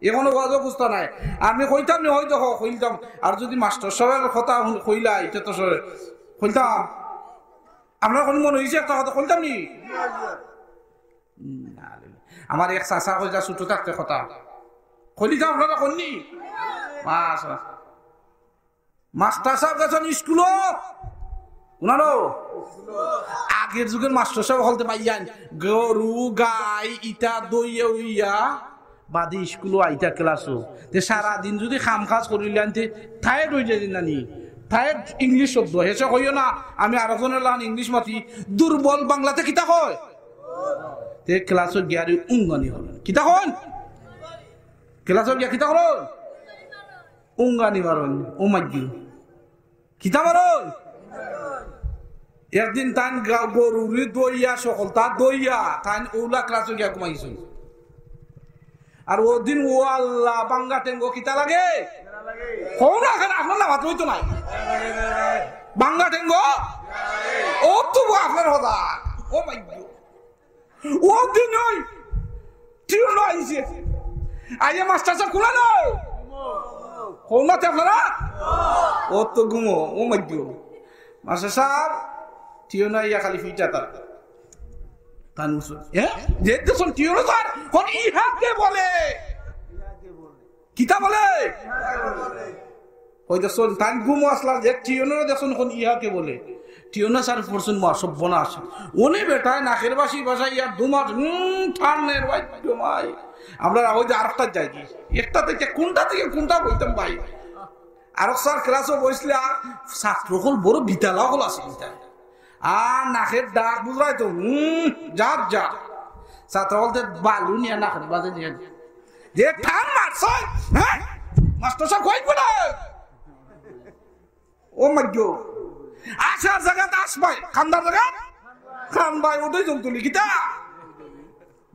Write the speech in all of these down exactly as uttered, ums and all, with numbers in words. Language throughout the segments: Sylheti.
এখনো ওয়াজও বুঝতা নাই। আমি কইতাম নি, হয়তো হ-, কইতাম। আর যদি মাস্টার সাবর কথা হুন-, কইলা, ইটা তো সে-, কইতাম। আপনার কোন মনে হইছে একটা কথা কইতাম নি? না রে। আমার এক চাচা কইলা ছোট থাকতে কথা। কইলি তো আপনারা কইননি? মাশাআল্লাহ। মাস্টার সাব গেছইন স্কুলো। উনারও আগের যুগের মাস্টার সাব হলতে পাইয়ান, গরু, গাই, ইটা দইয়া উইয়া বাদে স্কুলো আইতা ক্লাসও। তে সারা দিন যদি কাম কাজ করিলেন, তে টায়ার্ড হয়ে যায় না নি? টায়ার্ড ইংলিশ শব্দ। হেসে কইও না, আমি আরো জনের লান ইংলিশ মাতি। দুর্বল বাংলাতে কিতা কয়? তে ক্লাসও গিয়ারি উঙ্গানি হল। কিতা কন? ক্লাসও গিয়া কিতা করন? উঙ্গানি মারন। ও মাইগু। কিতা মারন? একদিন তান গা-, গরুরে দইয়া, সকলতা দইয়া, তান ওলা ক্লাসও গিয়া ঘুমাইছইন। আর ওদিন ও আল্লাহ, বাঙ্গা টেঙ্গো কিতা লাগে? কও না কেন, আপনার না ভাত হইতো নাই। বাঙ্গা টেঙ্গো? ও তো আপনার হদা। ও মাই গড। ও দিন ওই টিউনো আইছে। আইয়া মাস্টার সাব কুলানো। কও না তে আপনারা? ও তো ঘুমো, ও মাই গড। মাস্টার সাব, টিউনো আইয়া খালি ফিটা তার। তান উসুল। হ্যাঁ? যে দেখুন টিউনো স্যার, কোন ইহাকে বলে? কিতা বলে? ওই দেখুন, তান ঘুমো আসলা, যে টিউনো দেখুন কোন ইহাকে বলে? টিউনো স্যার পড়ছইন মা সর্বনাশ। উনি বেটায় নাকের বাসি বাসাই আর দুমাস, হুম, ঠান্ডের ভাই, ঘুমাই। আমরা ওই যে আরেকটা যাই কি? একটা থেকে কোনটা থেকে কোনটা বলতাম ভাই? আরো স্যার ক্লাসও বইছিলা, ছাত্র হল বড় বিতালা হল আছে বিতালা। আর নাকের ডাক বুঝলাই তো, হুম, যার যার। ছাত্র বলতে বালু নিয়ে নাকের বাজে নিয়ে। যে ঠান মারছে, হ্যাঁ? মাস্টার সাব কই বলে? ও মাইগো। আসার জায়গা দাস ভাই, খান্দার জায়গা? খান ভাই, ওটাই যোগ তুলি, কিতা?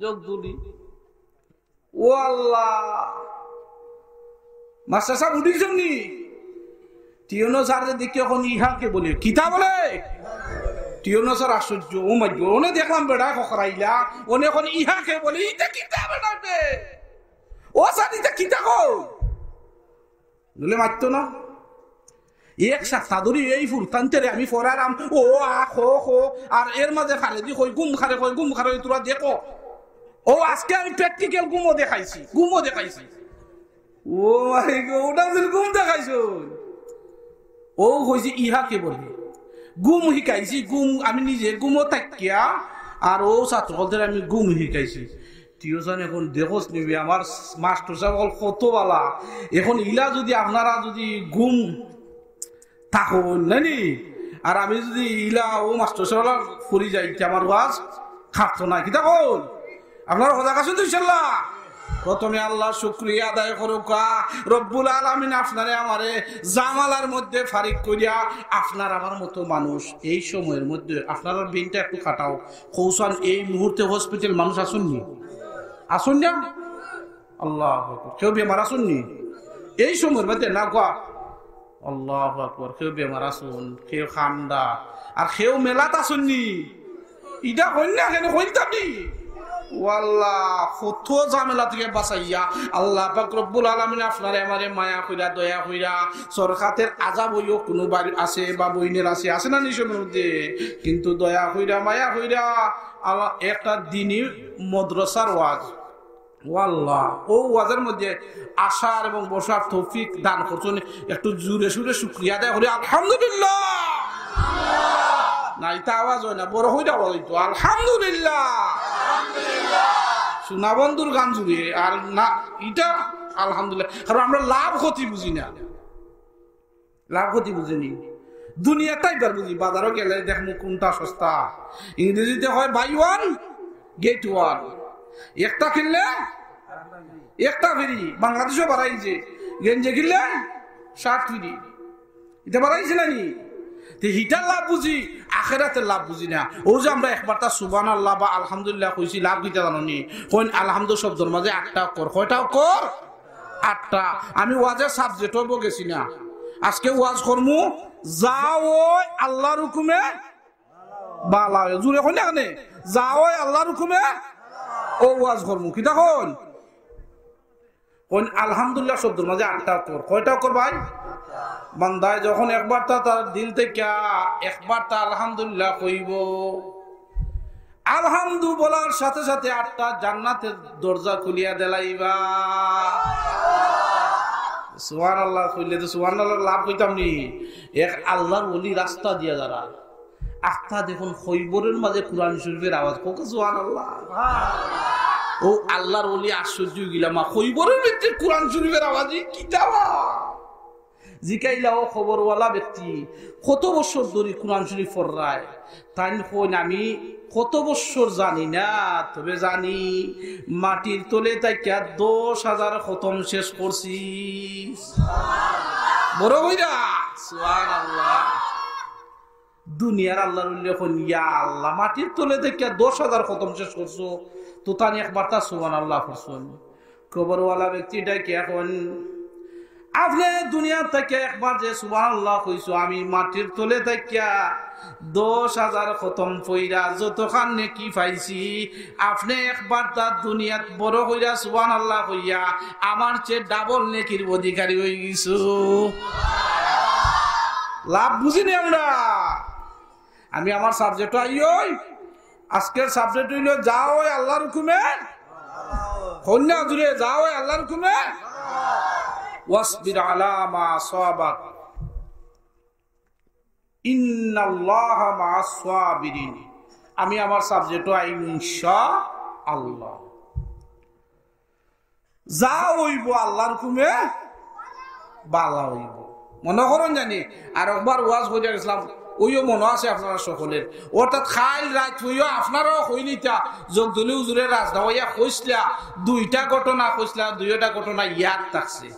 যোগ তুলি। ও আল্লাহ। মাস্টার সাব উঠিছইন নি? টিউনো স্যার যে দেখি এখন ইহাকে বলে। কিতা বলে? টিউনো স্যার আশ্চর্য। ও মাই গড, ওনে দেখলাম বেটা খকরাইলা, ওনে এখন ইহাকে বলে, ইটা কিতা বেটা বে? ও স্যার, ইটা কিতা কও? বলে মারতো না। এক সপ্তাহ ধরি এই ফুরতান্তেরে আমি পড়ারাম, ও আ, খ, খ, আর এর মাঝে খারেদি কই, গুম খারে কই, গুম খারে কই, তোরা দেখো। ও আজকে আমি প্র্যাকটিক্যাল গুমও দেখাইছি, গুমও দেখাইছি। ও মাই গড, ওটা দিন গুম দেখাইছো। ও কইছে ইহাকে বলে। গুম হিকাইছি, গুম আমি নিজে গুমও থাকিয়া, আর ও ছাত্র হলদের আমি গুম হিকাইছি। টিউশন এখন দেখোস নিবি, আমার মাস্টার সাব অকল কত বালা। এখন ইলা যদি আপনারা যদি গুম থাকইন, নানি? আর আমি যদি ইলা ও মাস্টার সাব অকল ফুরি যাই, তে আমার ওয়াজ খাটতো না। কিতা কইন? আপনারা হজাগ আছইন তো ইনশাল্লাহ? প্রথমে আল্লাহর শুকরিয়া আদায় করুকা, রব্বুল আলামিন আপনারে আমারে জামালার মধ্যে ফারিক করিয়া আপনার আমার মতো মানুষ এই সময়ের মধ্যে আপনারার ব্রেইনটা একটু খাটাও। কওছান এই মুহূর্তে হসপিটাল মানুষ আছইন নি? আছইন না? আল্লাহু আকবার। কেউ বেমার আছইন নি? এই সময়ের মধ্যে না কোয়া। আল্লাহু আকবার। কেউ বেমার আছইন, কেউ খান্দা, আর কেউ মেলাত আছইন নি? ইটা কইন না কেনে, কইতাম নি? ও আল্লাহ, কত ঝামেলা থেকে বাঁচাইয়া আল্লাহ পাক রব্বুল আলামিন আপনারে আমারে মায়া কইরা, দয়া কইরা, সরকাতের আজাব অইও কোনো বাড়ি আছে বা বইনের আছে, আছে না নি সবের মধ্যে? কিন্তু দয়া কইরা, মায়া কইরা, আল্লাহ একটা দিনই মাদ্রাসার ওয়াজ। ও আল্লাহ, ও ওয়াজের মধ্যে আসার এবং বসার তৌফিক দান করছইন। একটু জোরে সুরে শুকরিয়া আদায় করি, আলহামদুলিল্লাহ। না, ইটা আওয়াজ হয় না, বড় কইরা আওয়াজ অইতো, আলহামদুলিল্লাহ। সোনাবন্ধুর গান জুড়ে আর না, ইটা আলহামদুলিল্লাহ। কারণ আমরা লাভ ক্ষতি বুঝি না। লাভ ক্ষতি বুঝি নি। দুনিয়াটাই বার বুঝি, বাজারো গেলে দেখমু কোনটা সস্তা। ইংরেজিতে হয় বাই ওয়ান গেট ওয়ান। একটা কিনলে একটা ফ্রি। বাংলাদেশও বাড়াইছে, গেঞ্জি কিনলে শার্ট ফ্রি। ইটা বাড়াইছে না নি? তে হিটার লাভ বুঝি, আখেরাতের লাভ বুঝি না। ও যে আমরা একবার তা সুবহানাল্লাহ বা আলহামদুলিল্লাহ কইছি, লাভ কিতা জানো নি? কইন আলহামদু শব্দর মাঝে আটটা অক্ষর। কয়টা অক্ষর? আটটা। আমি ওয়াজের সাবজেক্টও গেছি না। আজকে ওয়াজ করমু, যা অয় আল্লাহর হুকুমে বালা অয়। জুরে কইন না কেনে? যা অয় আল্লাহর হুকুমে ও ওয়াজ করমু। কিতা কইন? কইন আলহামদুলিল্লাহ শব্দর মাঝে আটটা অক্ষর। কয়টা অক্ষর ভাই? বান্দায় যখন একবার তা তার দিল থাকি একবার তা আলহামদুলিল্লাহ কইবো, আলহামদু বলার সাথে সাথে আটটা জান্নাতের দরজা খুলিয়া দিলাইবা। সুবহানাল্লাহ কইলে তো সুবহানাল্লাহর লাভ কইতাম নি। এক আল্লাহর ওলি রাস্তা দিয়া যারা আখতা দেখইন খইবরের মাঝে কোরআন শরীফের আওয়াজ, কউক্কা সুবহানাল্লাহ। ও আল্লাহর ওলি আশ্চর্য অইগেলা, মা খইবরের ভিতরে কোরআন শরীফের আওয়াজ, ই কিতা বা? জিকাইলা, ও খবরওয়ালা ব্যক্তি, কত বছর ধরি কোরআন শরীফ পড়রায়? তাইন কইন, আমি কত বছর জানি না, তবে জানি মাটির তলে থাকিয়া দশ হাজার খতম শেষ করছি। বড় কইরা সুবহানাল্লাহ। দুনিয়ার আল্লাহর ওলিয়ে কইন, ইয়া আল্লাহ, মাটির তলে থাকিয়া দশ হাজার খতম শেষ করছো, তো তাইন একবার তা সুবহানাল্লাহ করছইন। খবরওয়ালা ব্যক্তিটায় কইন, আপনে দুনিয়া থাকিয়া একবার যে সুবহানাল্লাহ কইছো, আমি মাটির তলে থাকিয়া দশ হাজার খতম পইরা যতখান নেকি পাইছি, আপনে একবার তা দুনিয়াত বড় কইরা সুবহানাল্লাহ কইয়া আমার চেয়ে ডাবল নেকির অধিকারী অইগেছো। লাভ বুঝিনি আমরা? আমি আমার সাবজেক্ট আইয়ই। আজকের সাবজেক্ট অইলো, যা অয় আল্লাহর হুকুমে। কইন না জুরে, যা অয় আল্লাহর হুকুমে। ওয়াসবির আলা মা আসাবাক, ইন্নাল্লাহা মাআস সাবিরিন। আমি আমার সাবজেক্ট আইমু ইনশাআল্লাহ। যা অইবো আল্লাহর হুকুমে বালা অইবো। মনো করইন জানি, আর একবার ওয়াজ করিয়া গেছিলাম, অইও মনো আছে আপনারা সকলের। অর্থাৎ কাইল রাইত অইও আপনারাও কইলিতা, জগদলি হুজুরে রাজধাওয়াইয়া কইছলা, দুইটা ঘটনা কইছলা, দুইটা ঘটনা ইয়াদ থাকছে।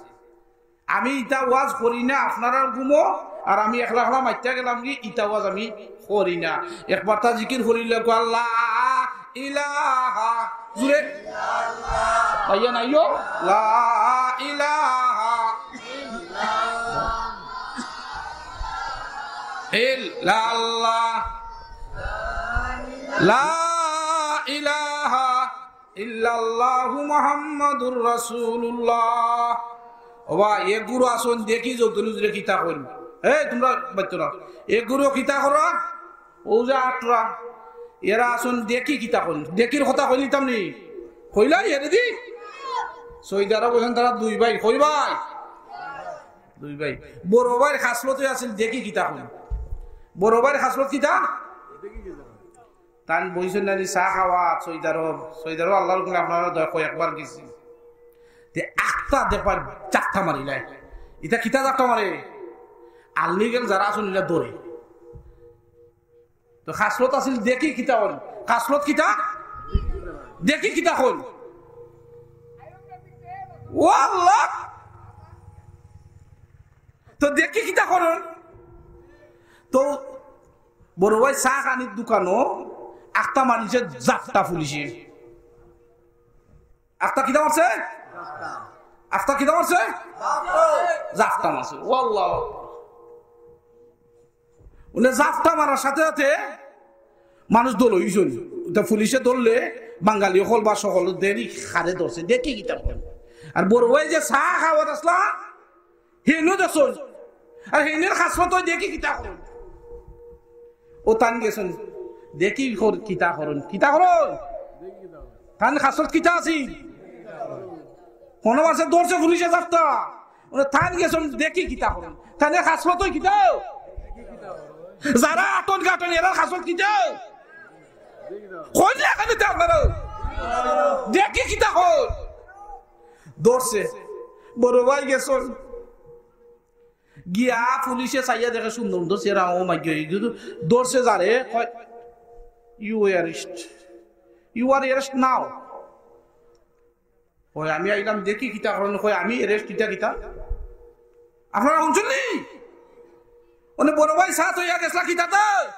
আমি ইতা ওয়াজ করি না, আপনারার ঘুমো, আর আমি একলা একলা মাতিয়া গেলাম কি, ইতা ওয়াজ আমি করি না। একবার তা জিকির করিলে কও, লা ইলাহা, জুরে। ভাইয়া নাইও, লা ইলাহা ইল্লাল্লাহ, লা ইলাহা ইল্লাল্লাহু মুহাম্মাদুর রাসূলুল্লাহ। ওবা, এ গুরু আছইন দেখি জগদলি হুজুরে কিতা কইন। এই তুমরা বাইত্তরা, এ গুরু কিতা কররা? অউ যে আটরা, এরা আছইন দেখি কিতা কইন। দেখির কথা কইলিতাম নি? কইলাই এরে দি? সৌদি আরব অইছইন তারা দুই ভাই। কই ভাই? দুই ভাই। বড় ভাইর খাসলত আছিল দেখি কিতা কইন। বড় ভাইর খাসলত কিতা? তাইন বইছইন নানি চা খাওয়াত সৌদি আরব, সৌদি আরব আল্লাহর হুকুমে আপনারা দয়া কয় একবার গেছি। তে আখতা দেখবার জাপটা মারিলায়। ইতা কিতা জাপটা মারে? আনলিগেল যারা আছইন ইলা ধরে। তো খাসলত আছিল দেখি কিতা কইন? খাসলত কিতা? দেখি কিতা কইন? ও আল্লাহ! তো দেখি কিতা করইন? তো বড় ভাই চা খানির দোকানো আখতা মারছে জাপটা পুলিশে। আখতা কিতা মারছে? আখতা কিতা মারছে? জাপটা মারছে। ও আল্লাহ! অনে জাপটা মারার সাথে সাথে মানুষ দল অইছইন। ইতা পুলিশে ধরলে বাঙালি অকল বা সকল দেরি খারে ধরছে, দেখি কিতা কইন। আর বড় ভাই যে চা খাওয়াত আছলা, হেইনও দেখছইন। আর হেইনর খাসলত অয় দেখি কিতা করইন। ও তাইন গেছইন, দেখি কর-, কিতা করইন, কিতা করইন? তান খাসলত কিতা আছিল? মনো আছে ধরছে পুলিশে জাপটা। অনে তাইন গেছইন, দেখি কিতা করইন। তান খাসলত অয় কিতা? যারা আটন কাটন, এরার খাসলত কিতা? কইন না কেনে তে আপনারা? দেখি কিতা কইন? ধরছে। বড় ভাই গেছইন। গিয়া পুলিশে চাইয়া দেখে সুন্দর সুন্দর চেহারা, ও মাই গড, কিন্তু ধরছে যারে, কয়, "You arrest, you are arrest now।" কয়, "আমি আইলাম দেখি কিতা করইন।" কয়, "আমি arrest কিতা কিতা?" আপনারা হুনছইন নি? অনে বড় ভাই চা থইয়া গেছলা কিতা তো?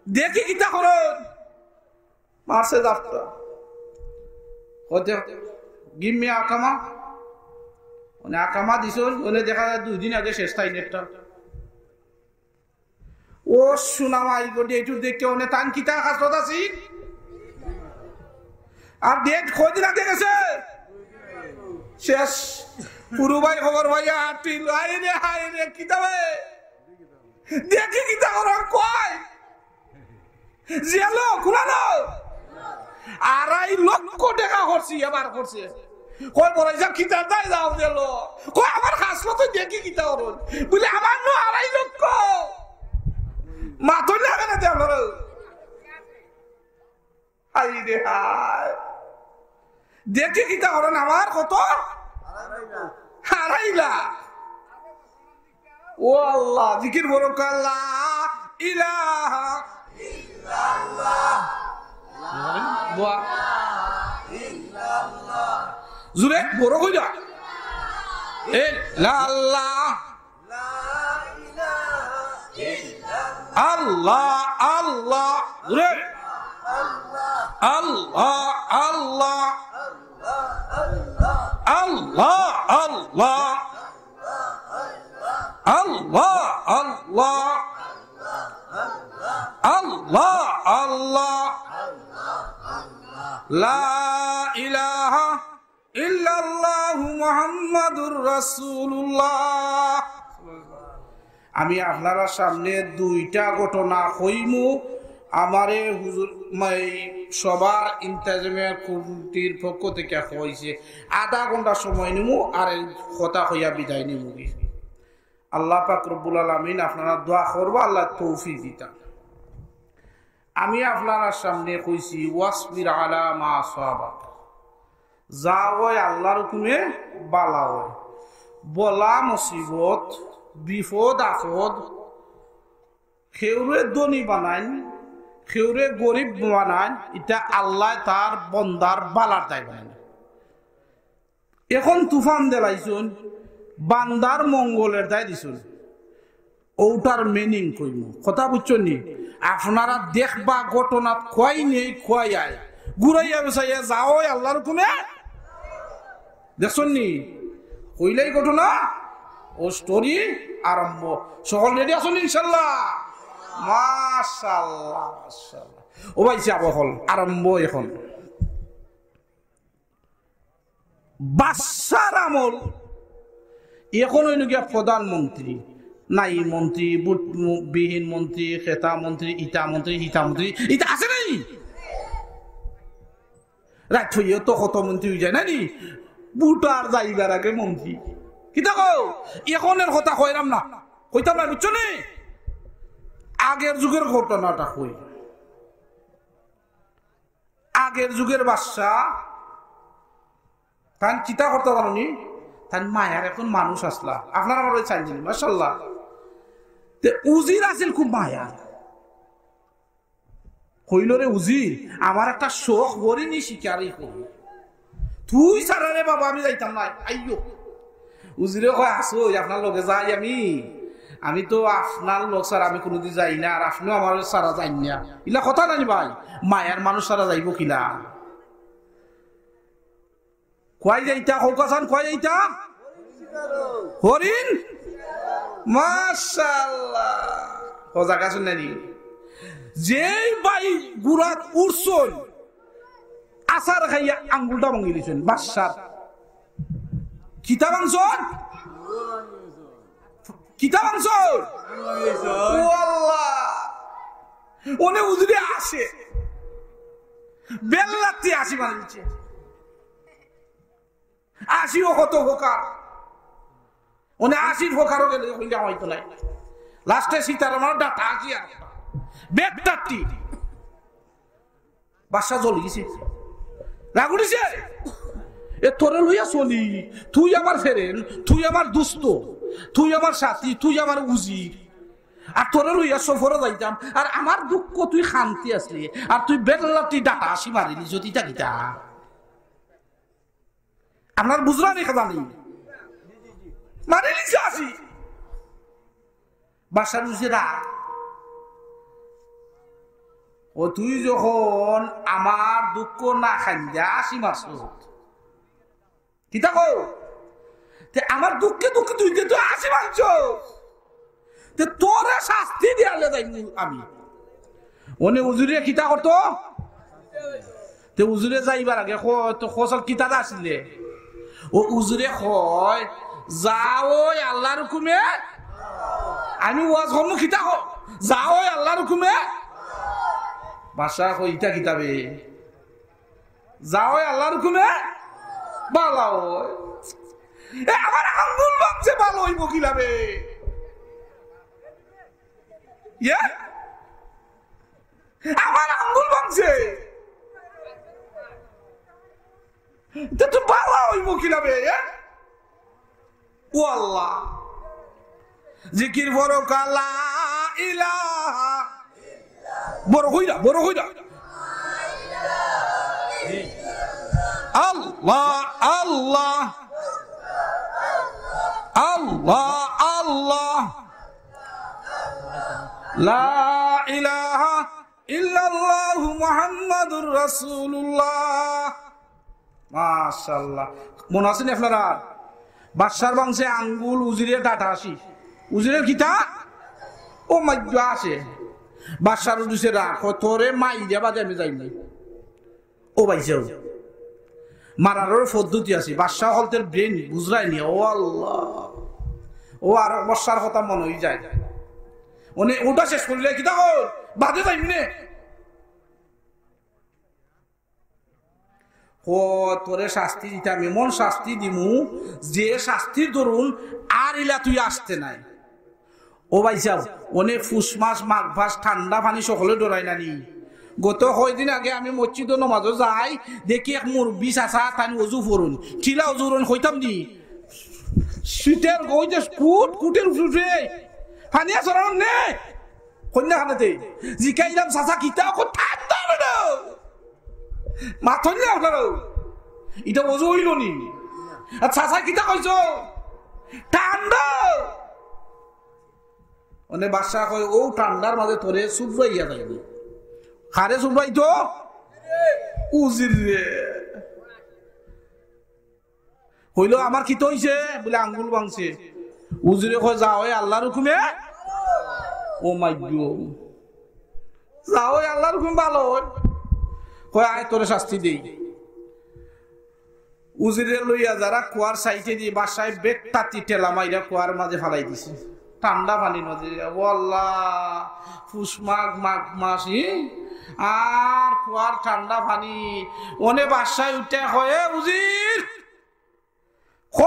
দেখি কিতা করইন? মারছে জাপটা। কইতে, "Give me আকামা।" অনে আকামা দিছইন, অনে দেখা যায় দুই দিন আগে শেষ তাইন একটা। ও সুনামাই গো, ডেটুর দেখে অনে তান কিতা খাসলত আছিল? আর ডেট কয়দিন আগে গেছে? শেষ। পুরু ভাই খবর পাইয়া আটিল, হায় রে, হায় রে, কিতা বে? দেখি কিতা করইন, কয়। জেলো, কুলানো। আড়াই লক্ষ টেকা খরচি, এবার খরচে। কয়, "বড় সাব, কিতা তাই যাও জেলো?" কয়, "আমার খাসলতো দেখি কিতা করইন।" বুলে, "আমার নু আড়াই লক্ষ।" মাতইন না কেনে তে আপনারা? হায় রে হায়। দেখি কিতা করইন, আমার কত? আড়াই লাখ। ও আল্লাহ, জিকির বড় কর, লা ইলাহা ইল্লাল্লাহ। দোয়া। জুরে বড় কইরা। এ লা আল্লাহ। আল্লাহ, আল্লাহ, জুরে। আল্লাহ, আল্লাহ, আল্লাহ, আল্লাহ, আল্লাহ, আল্লাহ, আল্লাহ, আল্লাহ। লা ইলাহা ইল্লাল্লাহু মুহাম্মাদুর রাসূলুল্লাহ। আমি আপনারার সামনে দুইটা ঘটনা কইমু। আমারে হুজুর, এই সভার ইন্তেজামিয়া কমিটির পক্ষ থাকি কইছে, আধা ঘন্টা সময় নিমু, আর এই কথা কইয়া বিদায় নিমু। আল্লাহ পাক রব্বুল আলামিন আপনারার দোয়া করবা, আল্লাহ তৌফিক দিতা। আমি আপনারার সামনে কইছি, "ওয়াসবির আলা মা আসাবাক।" যা অয় আল্লাহর হুকুমে বালা অয়। বলা মুসিবত, বিপদ আপদ, কেউরে ধনী বানাইন, কেউরে গরিব বানাইন, ইটা আল্লায় তার বন্দার বালার দায় বানাইন। এখন তুফান দিলাইছইন, বান্দার মঙ্গলের দায় দিছইন। অউটার meaning কইমু, কথা বুঝছইন নি? আপনারা দেখবা ঘটনাত কয় নেই, কয় আয়। ঘুরাইয়া পেচাইয়া যা অয় আল্লাহর হুকুমে। দেখছইন নি? কইলাই ঘটনা, ও story আরম্ভ। সকল ready আছইন ইনশাল্লাহ? মাশাআল্লাহ, মাশাআল্লাহ। ও ভাই সাব, হকল আরম্ভ এখন। বাদশার আমল, এখন অইল গিয়া প্রধানমন্ত্রী, নাই মন্ত্রী, ভোটবিহীন মন্ত্রী, খেতা মন্ত্রী, ইটা মন্ত্রী, হিতা মন্ত্রী, ইটা আছে নাই? রাইত অইয়া তো কত মন্ত্রী অই যায়, না নি? ভোটার যাইবার আগে মন্ত্রী। কিতা কও? এখনর কথা কইরাম না, কইতাম না, বুঝছো নি? আগের যুগের ঘটনাটা কই। আগের যুগের বাদশা, তান কিতা করতা জানো নি? তান মায়ার একজন মানুষ আছলা। আপনারা আমার ওই চাইন জানি, মাশাআল্লাহ। তে উজির আছিল খুব মায়ার। কইল, "রে উজির, আমার একটা শখ, হরিণী শিকারি করি। তুই ছাড়া রে বাবা আমি যাইতাম না।" আইয়ো। উজিরে কয়, "আছো, আপনার লগে যাই আমি। আমি তো আপনার লগ ছাড়া আমি কোনোদিন যাই না, আর আপনেও আমার ছাড়া যাইন না।" ইলা কথা নানি ভাই, মায়ার মানুষ ছাড়া যাইবো কিলা? কই যাইতা, কউক্কা চাইন, কই যাইতা? হরিণ? মাশাআল্লাহ। ও জাগা শুনলেনি? যেই ভাই ঘুড়াত উঠছইন, আছাড় খাইয়া আঙ্গুলটা ভাঙি দিছইন, বাদশার। কিতা ভাঙছইন? কিতা ভাঙছইন? ও আল্লাহ। অনে উজিরে আছলা। বেল্লাত্তি আছি মারি দিছে। আছিও কত প্রকার। অনে আছির প্রকারও গেলে কইলে হইতো নাই। লাস্টে সীতারামার ডাটা আছি আর বেত্তাত্তি। বাদশা জ্বলি গেছে। রাগ উঠিছে? এ তোরে লইয়া চলি, তুই আমার friend, তুই আমার দোস্ত, তুই আমার সাথী, তুই আমার উজির। আর তোরে লইয়া সফরে যাইতাম, আর আমার দুঃখ তুই কান্তি আছলি, আর তুই বেল্লাত্তি ডাটা আছি মারিলি যদি তা কিতা? আপনারা বুঝরা নি কথা নি? মারিলিছে আছি। বাদশার উজিরে রাগ। ও তুই যখন আমার দুঃখ না কান্দিয়া আছি মারছস, কিতা কও? তে আমার দুঃখে দুঃখে তুই যে তুই আছি মারছস, তে তোরে শাস্তি দিয়া লইয়া যাইমু আমি। অনে উজিরে কিতা করতো? তে উজিরে যাইবার আগে ক-, তো কছলা কিতা আছিলে? ও উজুরে কয়, "যাও আল্লাহর হুকুমে।" আমি ওয়াজ করমু, কিতা কও? "যাও আল্লাহর হুকুমে।" বাদশা কয়, "ইটা কিতা বে? যাও আল্লাহর হুকুমে, ভালা অয়।" এ, আমার আঙ্গুল ভাঙছে, ভালা অইবো কিলা বে? ইয়ে? আমার আঙ্গুল ভাঙছে। ইটা তো ভালা অইবো কিলা বে, এ? ও আল্লাহ। জিকির পড়ো কা লা ইলাহা। বড় কইরা, বড় কইরা। আল্লাহ, আল্লাহ। আল্লাহ, আল্লাহ। লা ইলাহা ইল্লাল্লাহু মুহাম্মাদুর রাসূলুল্লাহ। মাশাআল্লাহ। মনো আছে নি আপনারার? বাদশার ভাঙছে আঙ্গুল, উজিরের ডাটা আছি। উজিরের কিতা? ও মাইদ্য আছে। বাদশার উঠিছে রাগ, কয়, "তোরে মাইরা বাদে আমি যাইমু।" ও ভাইসাব, মারারও পদ্ধতি আছে। বাদশা অকলতের brain বুঝরায় নি। ও আল্লাহ, ও আর বাদশার কথা মনো অইযায়। মানে ওটা শেষ করিলে কিতা কর, বাদে যাইমু নে। ও, তোরে শাস্তি দিতাম, এমন শাস্তি দিমু, যে শাস্তির দরুন আর ইলা তুই আসতে নায়। ও ভাইসাব, অনে পুষ মাস, মাঘ মাস, ঠান্ডা পানি সকলে ডরায় না নি? গত কয়দিন আগে আমি মসজিদো নমাজো যাই, দেখি এক মুরব্বি চাচা তাইন অজু করইন। কিলা অজু করইন কইতাম নি? শীতর গইতে কুট কুটের উপরে পানি আছে না নি? কইন্যা খানেতে জিকাইলাম, "চাচা, কিতা?" কয়, "ঠান্ডা বেটা।" মাতইন না আপনারা? ইটা অজু অইলো নি? আর চাচা কিতা কইছো? ঠান্ডা। মানে বাদশা কয়, "ও ঠান্ডার মাঝে তোরে চুবড়াইয়া যাইবো।" কারে চুবড়াইতো? উজিররে। কইলো, "আমার কিতা অইছে?" বলে, "আঙ্গুল ভাঙছে।" উজিরে কয়, "যাও আল্লাহর হুকুমে।" ও মাইদ্য, যাও আল্লাহর হুকুমে, ভালা অয়। কয়, "আয় তোরে শাস্তি দেই।" উজিরে লইয়া যারা কুয়ার সাইডে দি বাদশায় বেত্তাতি ঠেলা মাইরা কুয়ার মাঝে ফালাই দিছে, ঠান্ডা পানির মাঝে। ও আল্লাহ, পুষ মাঘ, মাঘ মাস, ই? আর কুয়ার ঠান্ডা পানি। অনে বাদশায় উঠে কয়, "এ উজির, ক,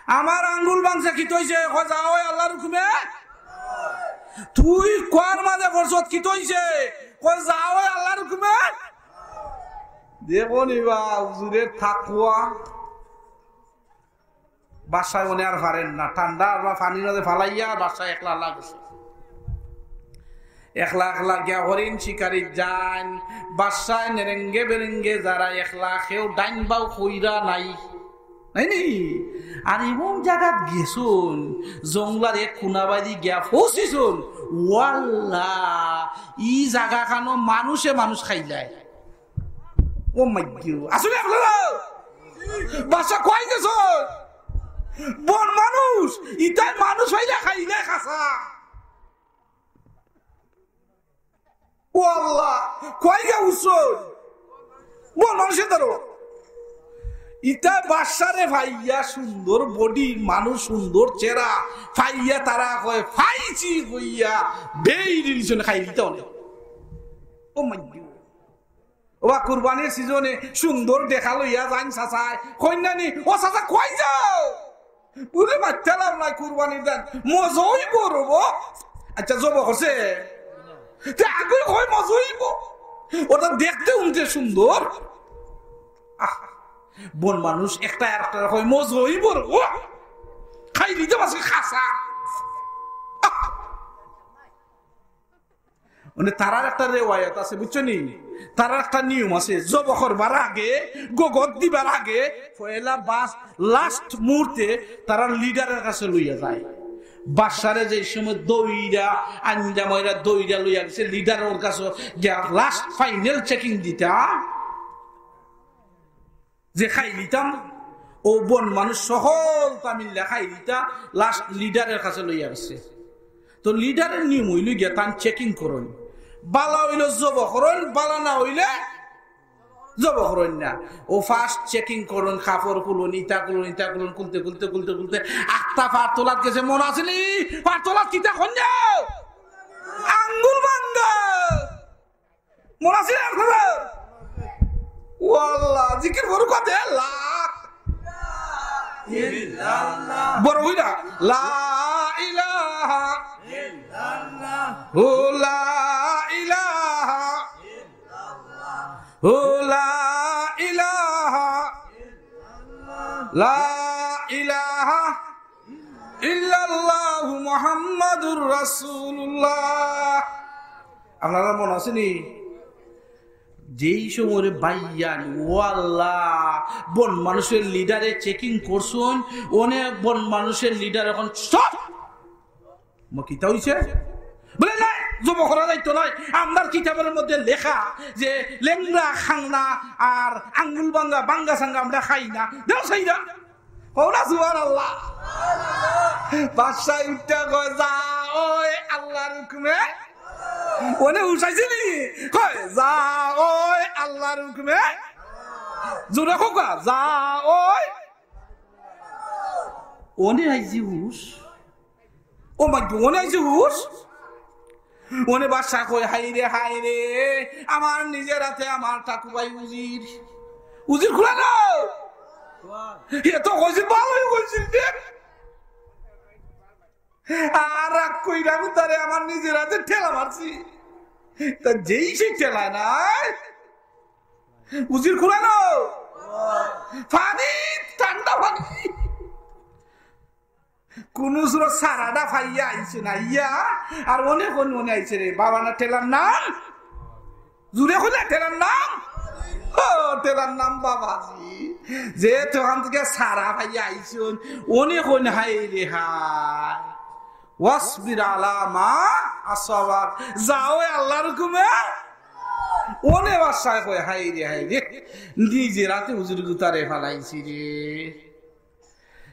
আমার আঙ্গুল ভাঙছে, কিতা অইছে?" কয়, "যাও আল্লাহর হুকুমে।" "তুই কুয়ার মাঝে পড়ছত, কিতা অইছে?" কয়, "যাও আল্লাহর হুকুমে।" দেখো নি বা, উজিরের তাকওয়া। বাদশায় অনে আর পারের না, ঠান্ডা আর পানির মাঝে ফালাইয়া বাদশায় একলা একলা গেছে। একলা একলা গিয়া হরিণ শিকারি যাইন, বাদশায় নেরেঙ্গে বেরেঙ্গে যারা একলা, কেউ ডাইন বাউ কইরা নাই, নাই নি? আর এমন জাগাত গেছইন, জংলার এক কুনাবাদি গিয়া পৌঁছিছইন, ওয়াল্লা, ই জাগাখানো মানুষে মানুষ খাইলায়। ও মাইগো, আসলে আপনারা বাদশা কই গেছইন? বন মানুষ, ইতায় মানুষ অইলে খাইলে খাসা। ও আল্লাহ, কই গেছইন? বন মানুষে ধরো। ইতা বাদশারে পাইয়া সুন্দর body, মানুষ সুন্দর চেহারা, পাইয়া তারা কয়, "পাইছি" কইয়া, বেই রিলিশন খাই দিতে অনে। ও মাইগো। ওবা কুরবানির season-এ সুন্দর দেখা লইয়া যাইন চাচায়। কইন না নি, "ও চাচা, কই যাও?" বুলে, "বাচ্চা লাভ নাই, কুরবানির দিন। মজা অইবো রে বা।" আচ্ছা, জব করছে? তে আগে কই মজা অইবো। ওটা দেখতে উনতে সুন্দর। আহ, বন মানুষ একটা আর একটা কয়, "মজা অইবো রে বা।" খাই দিতে পারছে খাসা। আহ। মানে, তারার একটা রেওয়ায়ত আছে, বুঝছো নি? তারার একটা নিয়ম আছে, জব করবার আগে, গোগত দিবার আগে, পয়লা বাস, last মুহূর্তে তারা leader-এর কাছে লইয়া যায়। বাদশারে যে সময় দইরা, আঞ্জা ময়রা দইরা লইয়া গেছে, leader-অর কাছে গিয়া last final checking দিতা। যে খাই লিতাম, ও বন মানুষ সকলতা মিল্লা খাই লিতা, last leader-এর কাছে লইয়া গেছে। তো leader-এর নিয়ম অইলো গিয়া তান checking করইন, বালা অইলে জব করইন, বালা না অইলে জবো করইন না। ও first checking করইন, কাপড় খুলইন, ইতা খুলইন, ইতা খুলইন, খুলতে, খুলতে, খুলতে, খুলতে, আখতা পার তলাত গেছে, মনো আছে নি? পার তলাত কিতা কইন না? আঙ্গুল ভাঙ্গা। মনো আছে নি আপনারার? ও আল্লাহ, জিকির করো কাতে? লা ইল্লাল্লাহ। বড় অইরা। লা ইলাহা ইল্লাল্লাহ। ও লা ইলাহা ও লা ইলাহা, লা ইলাহা ইল্লাল্লাহু মুহাম্মাদুর রাসূলুল্লাহ। আপনারার মনো আছে নি? যেই সময় ভাইয়াইন, ও আল্লাহ, বন মানুষের লিডারে চেকিং করছইন, অনে বন মানুষের লিডার অখন সব ম-, কিতা অইছে? বলে, "না, জবো করা যাইতো নায়। আমরার কিতাবর মধ্যে লেখা যে লেংড়া, খাংনা আর আঙ্গুল ভাঙ্গা, ভাঙ্গা সাঙ্গা আমরা খাই না।" দেও সেইটা। কও না সুবহানাল্লাহ। বাদশায় উঠিয়া কয়, "যা, ওই আল্লাহর হুকুমে।" অনে হুশ আইছে নি? কয়, "যা, ওই আল্লাহর হুকুমে।" জোরে কউক্কা, "যা, ওই।" অনে আইছে হুশ। ও মাই গড, অনে আইছে হুশ। অনে বাদশায় কয়, "হায় রে, হায় রে, আমার নিজের আতে আমার ঠাকুভাই উজির। উজির খুড়ানো।" হে তো কইছিল, ভালোই কইছিল রে। আর রাগ কইরা আমি তারে আমার নিজের আতে ঠেলা মারছি। তা যেই সে ঠেলায় নাই, উজির খুড়ানো, পানি, ঠান্ডা পানি। কুনু সুরত সারাটা পাইয়া আইছে না, ইয়া, আর অনে কইন অনে আইছে রে, বাবা না ঠেলার নাম? জোরে কইলা ঠেলার নাম? ও, ঠেলার নাম বাবাজি। যে তখন থেকে সারা পাইয়া আইছইন, অনে কইন হায় রে হায়। ওয়াসবির আলা মা আসাবাক। যাও আল্লাহর হুকুমে। অনে বাদশায় কয়, "হায় রে, হায় রে, নিজের আতে উজির গুতারে ফালাইছি রে।"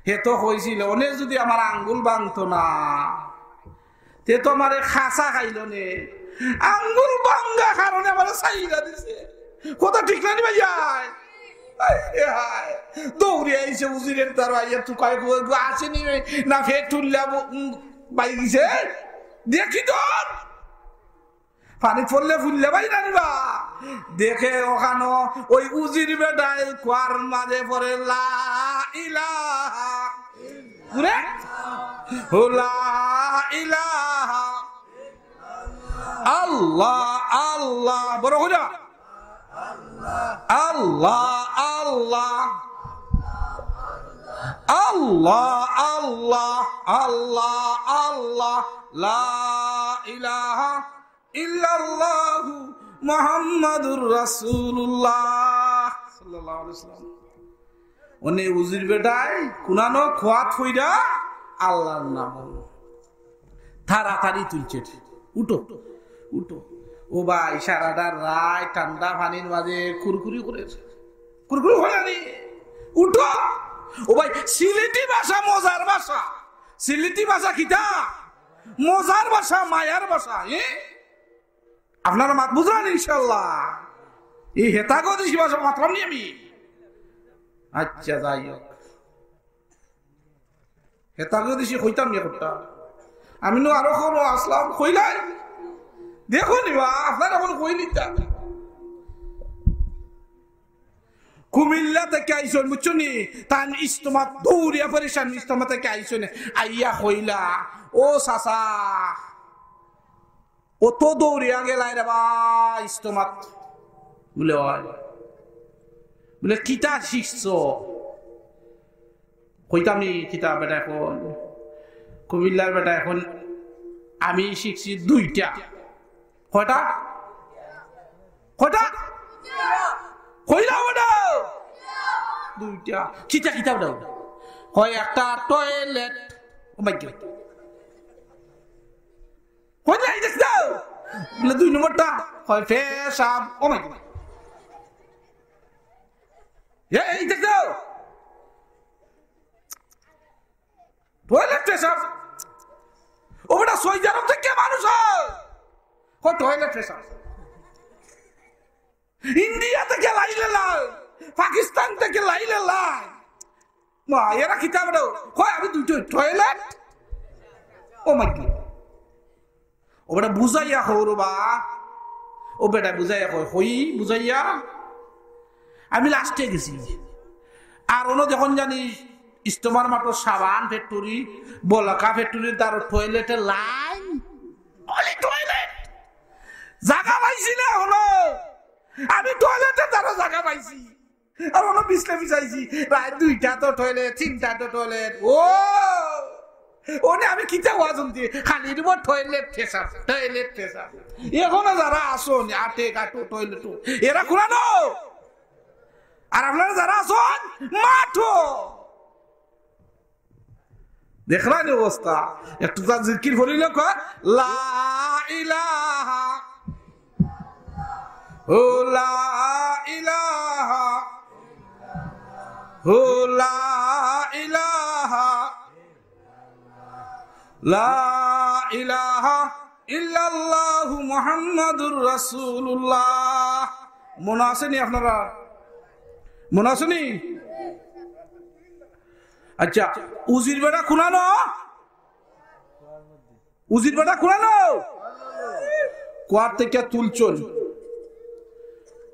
হে তো কইছিল, "অনে যদি আমার আঙ্গুল ভাঙতো না, তে তো আমারে খাসা খাইলো নে। আঙ্গুল ভাঙ্গা কারণে আমারে ছাইড়া দিছে।" কথা ঠিক না নি ভাইয়াইন? হায় রে হায়। দৌড়ি আইছে উজিরের দ্বারা, আইয়া তুকাই কই, "আসেনি রে, না ফের তুললা ব-, উম, বাই গেছে? দেখি তো।" পানি পড়লে ফুললে ভাই না রে বা। দেখে অখানো ওই উজির বেটায় কুয়ার মাঝে পড়ে, লা ইলাহা। জোরে? ও লা ইলাহা। আল্লাহ, আল্লাহ। বড় কইরা। আল্লাহ, আল্লাহ। আল্লাহ, আল্লাহ, আল্লাহ, আল্লাহ। লা ইলাহা ইল্লাল্লাহু মুহাম্মাদুর রাসূলুল্লাহ সাল্লাল্লাহু আলাইহি ওয়াসাল্লাম। অনে উজির বেটায় কুনানো খোয়াত কইরা আল্লাহর নাম। তাড়াতাড়ি তুলছে, "উঠো, উঠো।" ও ভাই, সারাটা রাইত ঠান্ডা পানির মাঝে কুরকুরি করে, কুরকুরি করে নি, "উঠো।" ও ভাই, সিলেটি ভাষা মজার ভাষা। সিলেটি ভাষা কিতা? মজার ভাষা, মায়ার ভাষা। এ? আপনারা মাত বুঝলেন ইনশাআল্লাহ? এই হেতাগো দেশি ভাষা মাতলাম নি আমি। আচ্ছা, যাই হোক, হেতাগো দেশি কইতাম নি একটা। আমি নু আরো খবর আসলাম, কইলাই। দেখো নি বা, আপনারা এখন কই নিতা। কুমিল্লা থেকে আইছইন, বুঝছো নি? তান ইস্তমাত দৌড়িয়া পরেশান, ইস্তমা থেকে আইছইন। আইয়া কইলা, "ও চাচা, অত দৌড়িয়া গেলায় রে বা ইস্তমাত।" বলে, "অয়।" বলে, "কিতা শিখছো?" কইতাম নি কিতা বেটায় কইন, কুমিল্লার বেটায় কইন, "আমি শিখছি দুইটা।" কয়টা? কয়টা? কইলা বেটা? দুইটা। কিতা কিতা বেটা? কয় একটা টয়লেট। ও মাই গড। কয় না, এই দেখ দাও। বলে দুই নম্বরটা। কয় পেশাব। ও মাই গড। এ, এই দেখ দাও। টয়লেট পেশাব। ও বেটা, সৌদি আরব থেকে মানুষ হয়। কয় টয়লেট পেশাব। ইন্ডিয়া থাকি লাইলে লাই, পাকিস্তান থাকি লাইলে লাই। মা, এরা কিতা বেটা? কয়, "আমি দুইটা টয়লেট।" ও মাই গড। ও বেটা বুঝাইয়া কও রে বা। ও বেটা বুঝাইয়া কয়, কই বুঝাইয়া? আমি লাস্টে গেছি। আর অনো যখন জানি ইস্তমার মাঠর সাবান ফ্যাক্টরি, বলাকা ফ্যাক্টরির দ্বারো টয়লেটর লাইন, অনলি টয়লেট। জাগা পাইছি না অনো। আমি টয়লেটর দ্বারো জাগা পাইছি। আর অনো বিছলে বিছাইছি, রাইত দুইটা তো টয়লেট, তিনটা তো টয়লেট। ও, অনে আমি কিতা ওয়াজ হুনছি, খালি দিব টয়লেট পেশাব, টয়লেট পেশাব। অখনো যারা আছইন, আটে কাটো টয়লেটো, এরা কুনানো? আর আপনারা যারা আছইন, মাঠো। দেখরা নি অবস্থা? একটু তার জিকির করিলে কয়, লা ইলাহা, ও লা ইলাহা, ও লা ইলাহা, লা ইলাহা ইল্লাল্লাহু মুহাম্মাদুর রাসূলুল্লাহ। মনো আছে নি আপনারা? মনো আছে নি? আচ্ছা, উজির বেটা কুনানো? উজির বেটা কুনানো? কুয়ার থাকি তুলছইন।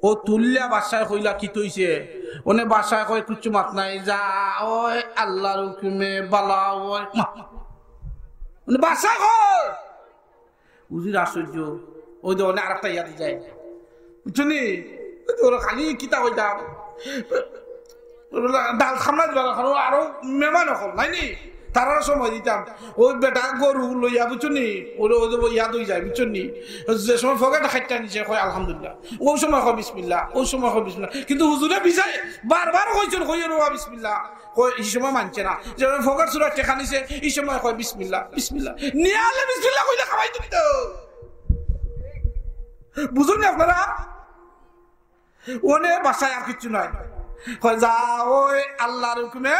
ও তুললা বাদশায় কইলা, "কিতা অইছে?" অনে বাদশায় কয়, "কিচ্ছু মাত নাই, যা অয় আল্লার হুকুমে বালা অয়।" মা-, অনে বাদশায় কয়, উজির আশ্চর্য। ওই যে অনে আরেকটা ইয়াদ যায়, বুঝছো নি? ওই যে ওরা খালি কিতা কইতাম, ডাল খামলা দিবা, কারণ আরো মেহমান অকল নাই নি, তারার সময় দিতাম। ওই বেটা গরু লইয়া, বুঝছো নি? ওই, ওই যে ইয়াদ অই যায়, বুঝছো নি? যে সময় ফকেট খাইটা নিছে, কয় আলহামদুলিল্লাহ, ওই সময় কয় বিসমিল্লাহ, ওই সময় কয় বিসমিল্লাহ। কিন্তু হুজুরে বিছাই বারবার কইছইন, "কইও রে বা বিসমিল্লাহ।" কয়, ই সময় মানছে না। যে ফকেট ছুড়া টেকা নিছে, ই সময় কয় বিসমিল্লাহ, বিসমিল্লাহ। নিয়ালে বিসমিল্লাহ কইলে খাওয়াই তুমি তো। বুঝছইন নি আপনারা? অনে বাদশায় আর কিচ্ছু নাই। কয়, "যা অয় আল্লার হুকুমে।"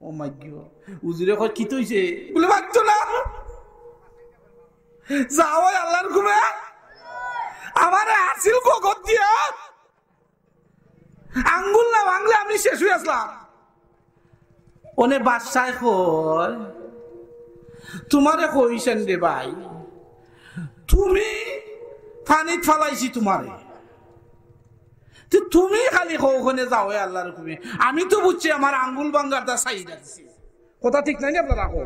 ও মাই গড। উজিরে কয়, "কিতা অইছে?" বলে, "মাততো না।" "যা অয় আল্লার হুকুমে।" আমারে আসিল গগত দিয়া। আঙ্গুল না ভাঙলে আমি শেষ অই আছলাম। অনে বাদশায় কয়, "তুমারে কইছইন রে ভাই, তুমি পানিত ফালাইছি তুমারে। তে তুমি খালি কও অনে যা অয় আল্লার হুকুমে। আমি তো বুঝছি আমার আঙ্গুল ভাঙ্গার দা চাইরা দিছে।" কথা ঠিক নায় নি আপনারা কও?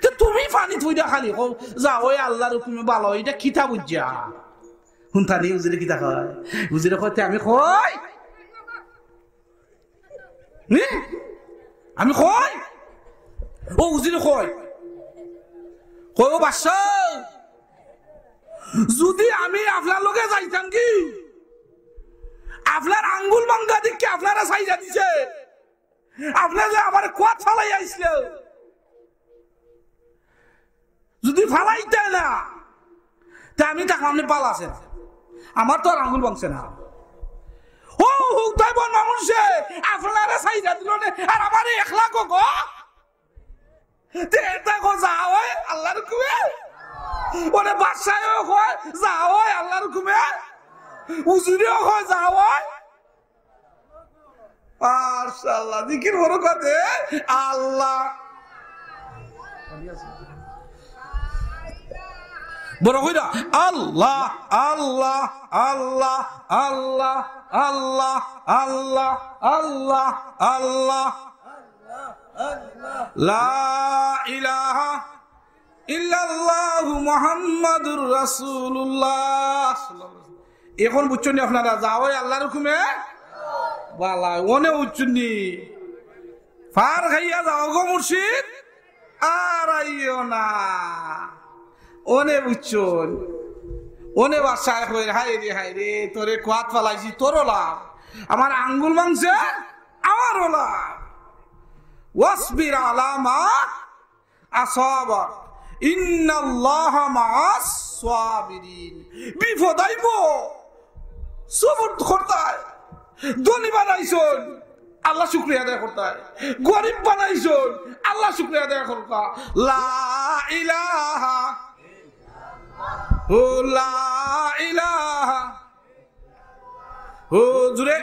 তে তুমি পানিত পড়িয়া খালি কও, "যা অয় আল্লার হুকুমে বালা অয়", ইটা কিতা বুঝিয়া? হুনতা নি উজিরে কিতা কয়? উজিরে কয়, "তে আমি কই?" নি? "আমি কই?" ও উজিরে কয়, কয়, "ও বাদশা, যুদি আমি আপনার লগে যাইতাম কি, আপনার আঙ্গুল ভাঙ্গা দেখি আপনারে ছাইড়া দিছে, আপনে যে আমারে কুয়াত ফালাই আইছলা, যুদি ফালাইতা না, তে আমি থাকলাম নি বালা আছে না, আমার তো আর আঙ্গুল ভাঙছে না।" ও হুতাই বন মানুষে আপনারে ছাইড়া দিল নে, আর আমারে একলা গো গো। তে এটা কো যা অয় আল্লার হুকুমে। ওরে বাদশায়ও কয় যা অয় আল্লার হুকুমে। উজিরেও কয় যা অয়। মাশাআল্লাহ, জিকির বড় কাতে আল্লাহ। বড় কইরা আল্লাহ, আল্লাহ, আল্লাহ, আল্লাহ, আল্লাহ, আল্লাহ, আল্লাহ, আল্লাহ। লা ইলাহা ইল্লাল্লাহু মুহাম্মাদুর রাসূলুল্লাহ। এখন বুঝছইন নি আপনারা, যা অয় আল্লার হুকুমে বালা, অনে বুঝছইন নি? পার খাইয়া যাও গো মুর্শিদ, আর আইও না। অনে বুঝছইন, অনে বাদশায় কইর, "হায় রে, হায় রে, তোরে কুয়াত ফালাইছি, তোরও লাভ, আমার আঙ্গুল ভাঙছে, আমারও লাভ।" ওয়াসবির আলা মা আসাবাক, ইন্নাল্লাহা মাআস সাবিরিন। বিপদ আইবো, সবর করতায়। ধনী বানাইছইন, আল্লাহ শুকরিয়া আদায় করতায়। গরিব বানাইছইন, আল্লাহ শুকরিয়া আদায় করতা। লা ইলাহা, ও লা ইলাহা ও জুরে,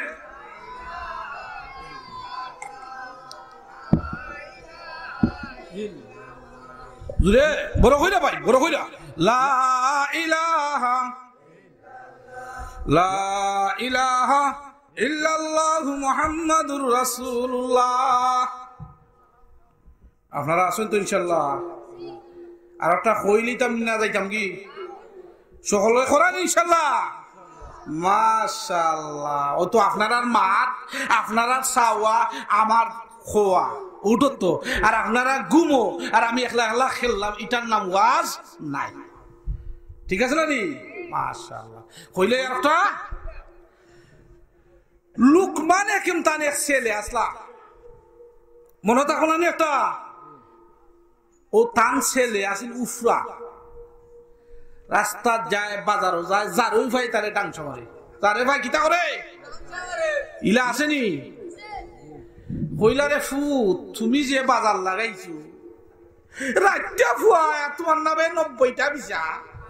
জুরে, বড় কইরা ভাই, বড় কইরা। লা ইলাহা, লা ইলাহা ইল্লাল্লাহু মুহাম্মাদুর রাসূলুল্লাহ। আপনারা আছইন তো ইনশাআল্লাহ? আর একটা কইলিতাম না যাইতাম কি? সকলে করান ইনশাআল্লাহ? মাশাআল্লাহ। ও তো আপনারার মাত, আপনারার চাওয়া, আমার খোয়া, উঠত তো। আর আপনারা ঘুমো, আর আমি একলা একলা খেললাম, ইটার নাম ওয়াজ নাই। ঠিক আছে না নি? মাশাআল্লাহ। কইলে একটা লুকমান হাকিম তান এক ছেলে আছলা, মনো থাকো না নি একটা? ও তান ছেলে আছিল উফরা, রাস্তাত যায়, বাজারো যায়, যারই পায় তারে ডাংশা মারে। যারে পায় কিতা করে? ইলা আছে নি? কইলা, "রে ফুত, তুমি যে বাজার লাগাইছো, রাইতটা ফুয়ায় তুমার নামে নব্বইটা বিচার,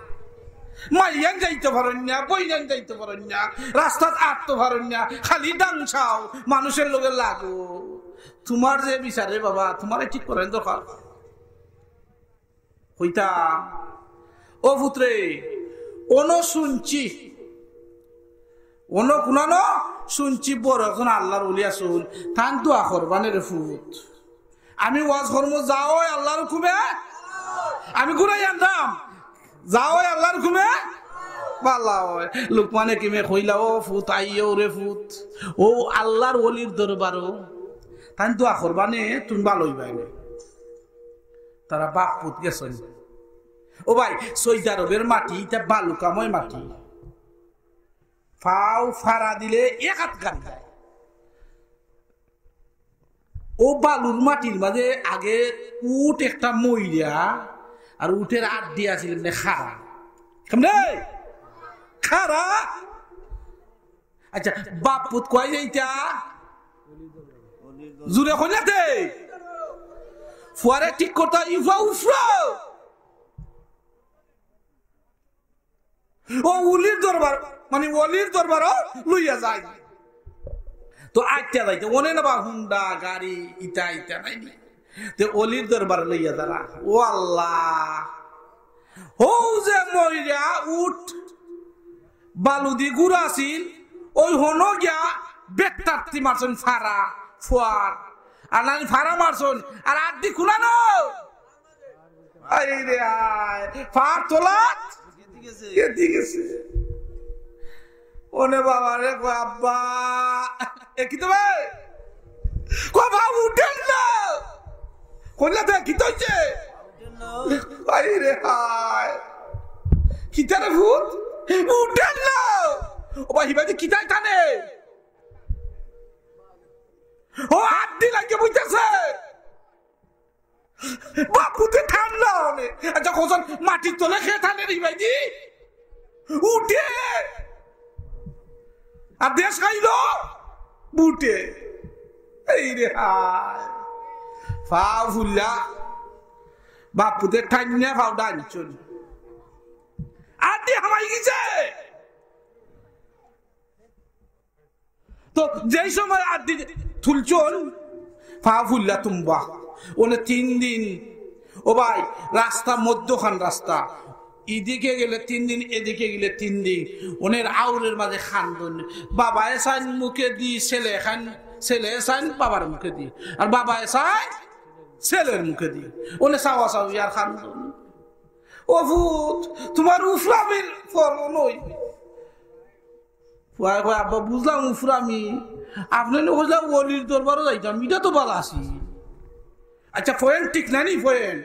মাইয়াইন যাইতো পারইন না, বইনাইন যাইতো পারইন না, রাস্তাত আটতো পারইন না, খালি ডাংশাও, মানুষর লগে লাগো। তুমার যে বিচার রে বাবা, তুমারে ঠিক করার দরকার।" কইতা, "ও ফুতরে, অনো শুনছি, অনো কুনানো শুনছি, বড় একজন আল্লার ওলি আছইন, তান দোয়া করবানে রে ফুত। আমি ওয়াজ করমু, যাও আল্লার হুকুমে, আমি ঘুরাই আনতাম, যাও আল্লার হুকুমে।" বালা অয়। লুকমান হাকিমে কইলা, "ও ফুত, আইও রে ফুত, ও আল্লার ওলির দরবারো, তান দোয়া করবানে, তুমি বালা অইবায় নে।" তারা বাপ পুত গেছইন। ও ভাই, সৌদি আরবের মাটি, ইটা বালুকাময় মাটি। পাও ফাড়া দিলে এক আত গাড়ি যায়। ও বালুর মাটির মাঝে আগে উট একটা মইরা, আর উটের আড্ডি আছিল এমনে খাড়া। কেমনে? খাড়া। আচ্ছা, বাপ পুত কই যাইতা? জুরে কইলা দে। ফুয়ারে ঠিক করতা, ইফা উফরা। ও উলির দরবার, মানে ওলির দরবারও লইয়া যায়। তো আইতা যাইতে অনে না বা হুন্ডা, গাড়ি, ইতা ইতা নাই নি। তে ওলির দরবারে লইয়া যারা, ও আল্লাহ, হউ যে মইরা উট বালুদি গুড়া আছিল, ওই হনো গিয়া বেত্তার্তি মারছইন ফাড়া, ফুয়ার। আর নানি ফাড়া মারছইন, আর আড্ডি কুনানো। আরে আয়, ফাড় তোলাত গেদি গেছে। অনে বাবারে কয়, "আব্বা।" এ কিতা বে? কয়, "বাবা, উঠেন না।" কইলা, "দে, কিতা অইছে?" আরে হায়। কিতা রে ফুত? উঠেন না। ও ভাই, হিবাদি কিতায় টানে? ও আড্ডি লাগিয়া বইতাছে। বাপুতে টানলা অনে। আচ্ছা, কওছাইন মাটির তলে কে টানে রে ভাইজি? উঠে। আর দেশ খাইল বুটে। এই রে হায়। ফাও ফুল্লা। বাপুতে টানিয়া ফাওটা আনছইন। আড্ডি হামাই গেছে। তো যেই সময় আড্ডি তুলছইন, ফাও ফুল্লা তুম্বা। অনে তিন দিন, ও ভাই, রাস্তা মধ্যখান রাস্তা, এদিকে গেলে তিন দিন, এদিকে গেলে তিন দিন, অনের আউরের মাঝে কান্দন। বাবায় চাইন মুখেদি, ছেলে খান, ছেলে চাইন বাবার মুখেদি, আর বাবায় চাইন ছেলের মুখেদি, অনে চাওয়া চাওয়ি আর কান্দন। ও ফুত, তুমার উফরামির ফলন অই। ফুয়ায় কয়, "আব্বা, বুঝলাম উফরামি, আপনে নু কইলা ওলির দরবারো যাইতাম, ইটা তো বালা আছিল। আচ্ছা, point ঠিক না নি point?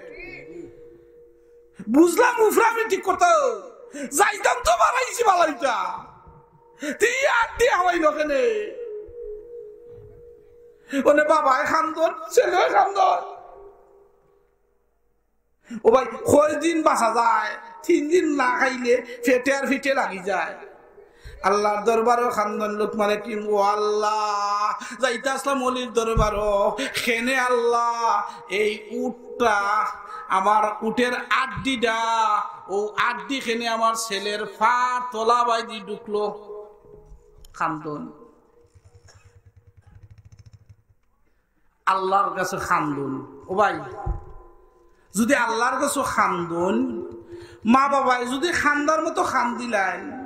বুঝলাম উফরামি ঠিক করতা, যাইতাম তো বালা অইছে বালা ইটা। তে ই আড্ডি হামাইল কেনে?" অনে বাবায় কান্দন, ছেলেয় কান্দন। ও ভাই, কয়দিন বাঁচা যায়? তিন দিন না খাইলে পেটে আর পিঠে লাগি যায়। আল্লার দরবারো কান্দন লুকমান হাকিম, "ও আল্লাহ, যাইতা আছলাম ওলির দরবারো, কেনে আল্লাহ, এই উটটা, আমার উটের আড্ডিটা, ও আড্ডি কেনে আমার ছেলের ফার তলা বাইদি ঢুকলো।" কান্দইন, আল্লার গেছে কান্দইন। ও ভাই, যুদি আল্লার গেছে কান্দইন, মা-বাবায় যুদি কান্দার মতো কান্দিলাইন,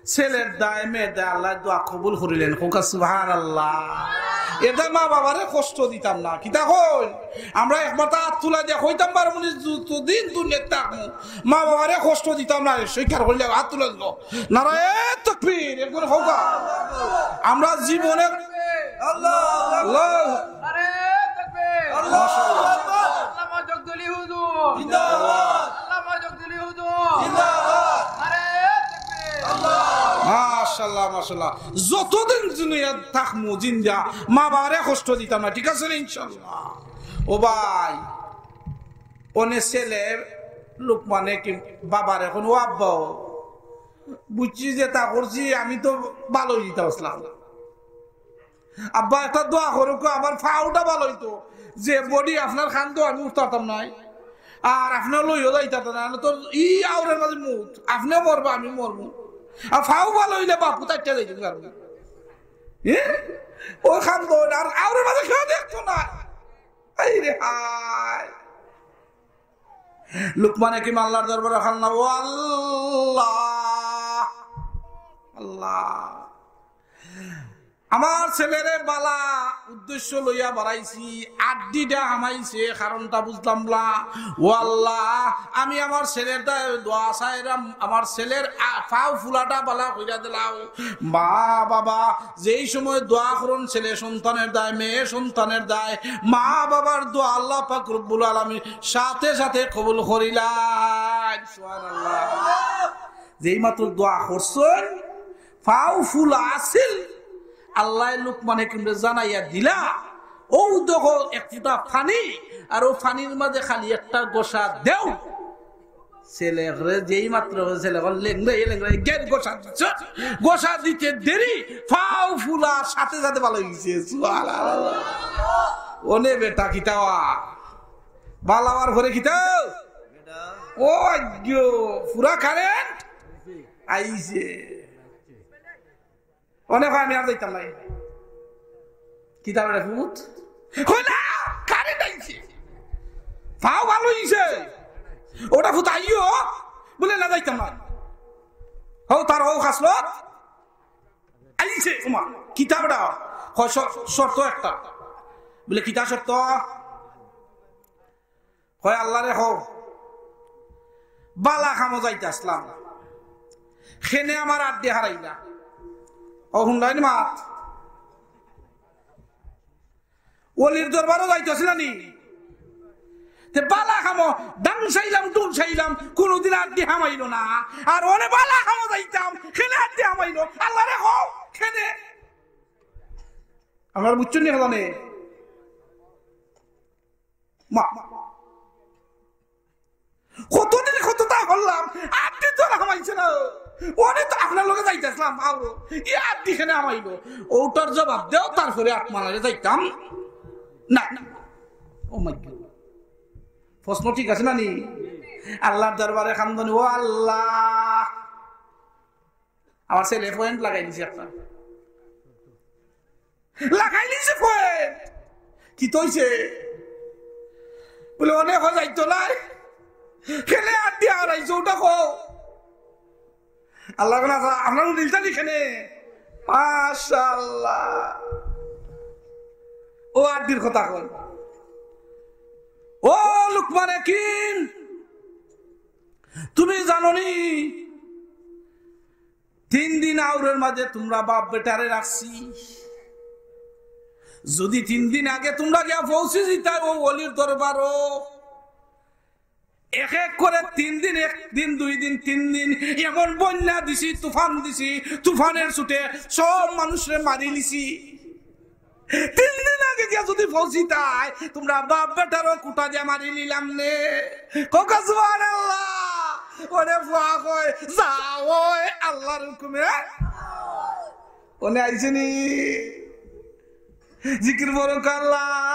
ছেলের দায়, মেয়ের দায়, আল্লায় দোয়া কবুল করিলাইন। কউক্কা সুবহানাল্লাহ। এরদায় মা-বাবারে কষ্ট দিতাম না। কিতা কইন? আমরা একবার তো আত তুলা দিয়া কইতাম পারমু নি, যতদিন দুনিয়াত থাকমু, মা-বাবারে কষ্ট দিতাম না। স্বীকার করিলে আত তুলা দিও। নারায়ে তাকবীর, একবার কউক্কা। আমরা জীবনে আল্লাহ, আল্লাহ। নারায়ে তাকবীর। আল্লাহু আকবার। আল্লামা জগদলি হুজুর। জিন্দাবাদ। আল্লামা জগদলি হুজুর। জিন্দাবাদ। নারায়ে তাকবীর। আল্লাহ। মাশাআল্লাহ, মাশাআল্লাহ। যতদিন দুনিয়াত থাকমু জিন্দা, মা-বাবারে কষ্ট দিতাম না, ঠিক আছে নি? ইনশাআল্লাহ। ও ভাই, অনে ছেলে লোকমানে কি বাবারে কইন, "ও আব্বা, বুঝছি যেতা করছি, আমি তো ভালা অইযিতা আছলাম।" আব্বা, একটা দোয়া করউক্কা, আমার পাওটা ভালা অইতো। যে বডি আপনার কান্দো আমি উঠতাম নায়, আর আপনার লইও যাইতাম নায়, তো ই আওরের মাঝে মুত, আপনেও মরবা, আমি মরমু। আর পাও ভালা অইলে বাপু তাইটা যাইতে পারবো। এ? ও কান্দো, আর আওরের মাঝে কেউ দেখতো না। এই রে হায়। লুকমান হাকিম আল্লার দরবারে কান্দা, "ও আল্লাহ, আল্লাহ, আমার ছেলেরে বালা উদ্দেশ্য লইয়া বাড়াইছি, আড্ডিটা হামাইছে, কারণটা বুঝলাম না। ও আল্লাহ, আমি আমার ছেলের দায় দোয়া চাইরাম, আমার ছেলের আ-, পাও ফুলাটা বালা কইরা দিলাও।" মা বাবা যেই সময় দোয়া করইন ছেলে সন্তানের দায়, মেয়ে সন্তানের দায়, মা বাবার দোয়া আল্লাহ পাক রব্বুল আলামিন সাথে সাথে কবুল করিলাইন। সুবহানাল্লাহ। যেই মাত্র দোয়া করছইন, পাও ফুলা আছিল, আল্লায় লুকমান হাকিমরে জানাইয়া দিলা, "অউ দেখো এক ফুটা পানি, আর অউ পানির মাঝে খালি একটা ঘষা দেও।" ছেলে করে যেই মাত্র ছেলে করে লেংড়াই লেংড়াই গের ঘষা দিছে, ঘষা দিতে দেরি, পাও ফুলা সাথে সাথে ভালা অইগেছে। সুবহানাল্লাহ। অনে বেটা কিতা অয়? বালা অওয়ার পরে কিতা? ও আইগো, পুরা কারেন্ট আইছে। অনে কয়, "আমি আর যাইতাম নায়।" কিতা রে পুত? কইলা, "কারেন্ট আইছে, পাও ভালা অইছে।" ওটা পুত আইও, বলে, "না, যাইতাম নায়।" হউ তার হউ খাসলত আইছে, ওমা, কিতা বেটা? কয়, "শ-, শর্ত একটা।" বলে, "কিতা শর্ত?" কয়, "আল্লারে কও, বালা কামো যাইতা আছলাম, কেনে আমার আড্ডি হারাইলা?" ও হুনলাইন মাত, অলির দরবারো যাইতা আছিলা নি? তে বালা কামো ডাং চাইলাম, ডুল চাইলাম, কুনুদিন আড্ডি হামাইলো না। আর অনে বালা কামো যাইতাম, কেনে আড্ডি হামাইলো? আল্লারে কও, কেনে? আমরা বুঝছইন নি, হলা নে? মা, কতদিন কততা করলাম, আড্ডি তো হামাইছে না। অনে তো আপনার লগে যাইতা আছলাম, আও, ই আড্ডি কেনে হামাইলো? অটার জবাব দেও, তারপরে আট মানারে যাইতাম না। ও মাই গড, প্রশ্ন ঠিক আছে না নি? আল্লার দরবারে কান্দনি, "ও আল্লাহ, আমার ছেলে পয়েন্ট লাগাই দিছে একটা।" লাগাই দিছে পয়েন্ট। কিতা অইছে? বলে, "অনে কয় যাইতো নায়। কেনে আড্ডি হারাইছো, ওটা কও।" আল্লাহ বলে, "আচ্ছা, আপনার উনিলটা কেনে?" মাশাআল্লাহ। ও আড্ডির কথা কয়। ও লুকমান হাকিম, তুমি জানো নি, তিন দিন আওরের মাঝে তুমরা বাপ বেটারে রাখছি। যুদি তিন দিন আগে তুমরা গিয়া পৌঁছি যিতায় অউ অলির দরবারো, এক এক করে তিন দিন, এক দিন, দুই দিন, তিন দিন, এমন বন্যা দিছি, তুফান দিছি, তুফানের ছুটে সব মানুষরে মারিলিছি। তিন দিন আগে গিয়া যুদি পৌঁছিতায়, তুমরা বাপ বেটারও কুটা দিয়া মারিলিলাম নে। কউক্কা সুবহানাল্লাহ। ওরে ফুয়া কয়, "যা অয় আল্লার হুকুমে।" অনে আইছে নি? জিকির বড় করলা।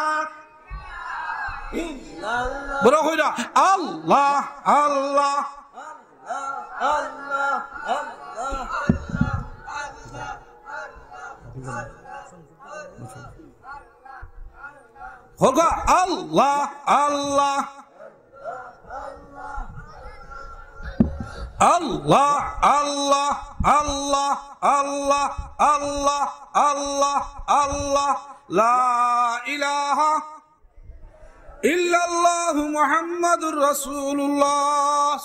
বড় কইরা, "আল্লাহ, আল্লাহ।" আল্লাহ, আল্লাহ, আল্লাহ। হোক আল্লাহ, আল্লাহ, আল্লাহ, আল্লাহ, আল্লাহ, আল্লাহ, আল্লাহ, আল্লাহ, আল্লাহ, লা ইলাহা ইল্লাল্লাহু মুহাম্মাদুর রাসূলুল্লাহ।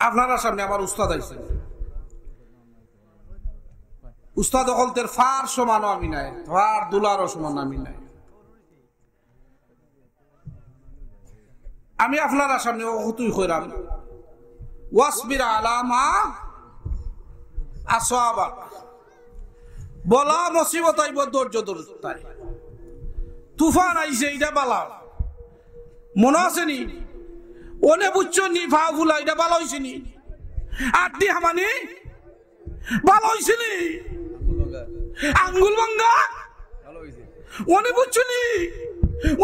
আপনারার সামনে আমার উস্তাদ আইছইন। উস্তাদ অকলতের ফার সমানও আমি নায়, ফার দুলারও সমান আমি নায়। আমি আপনারার সামনে অকতুই কইরাম, ওয়াসবির আলা মা আসাবাক। বলা মুসিবত আইবো, ধৈর্য ধরতায়। তুফান আইছে, ইটা বালা। মনো আছে নি? অনে বুঝছো নি, ফাও ফুলা, ইটা বালা অইছে নি? আড্ডি হামানি বালা অইছে নি? আঙ্গুল ভাঙ্গা? অনে বুঝছো নি?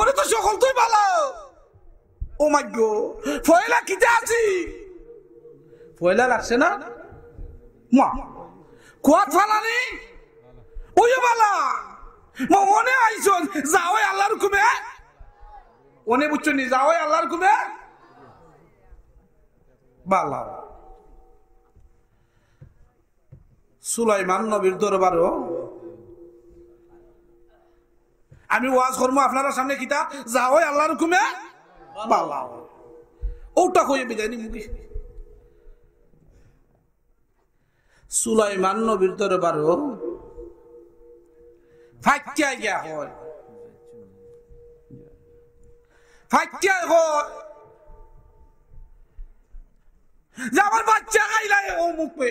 অনে তো হকলতাউ বালা। ও মাই গো, পয়লা কিতা আছি? পয়লা লাগছে না? মা, কুয়াত ফালানি? ওইও বালা। মা, অনে আইছইন, যাও আল্লাহর হুকুমে। অনে বুঝছো নি, যাও আল্লাহর হুকুমে। বালা। সুলাইমান নবীর দরবারও আমি ওয়াজ করমু আপনারার সামনে, কিতা? যাও আল্লাহর হুকুমে, বালা। ওটা কইয়া বিদায় নিমু গি। সুলাইমান নবীর দরবারও ফাইক্কা গিয়া কয়, ফাইক্কা কয় যে আমার বাচ্চা খাইলায় অমুকে।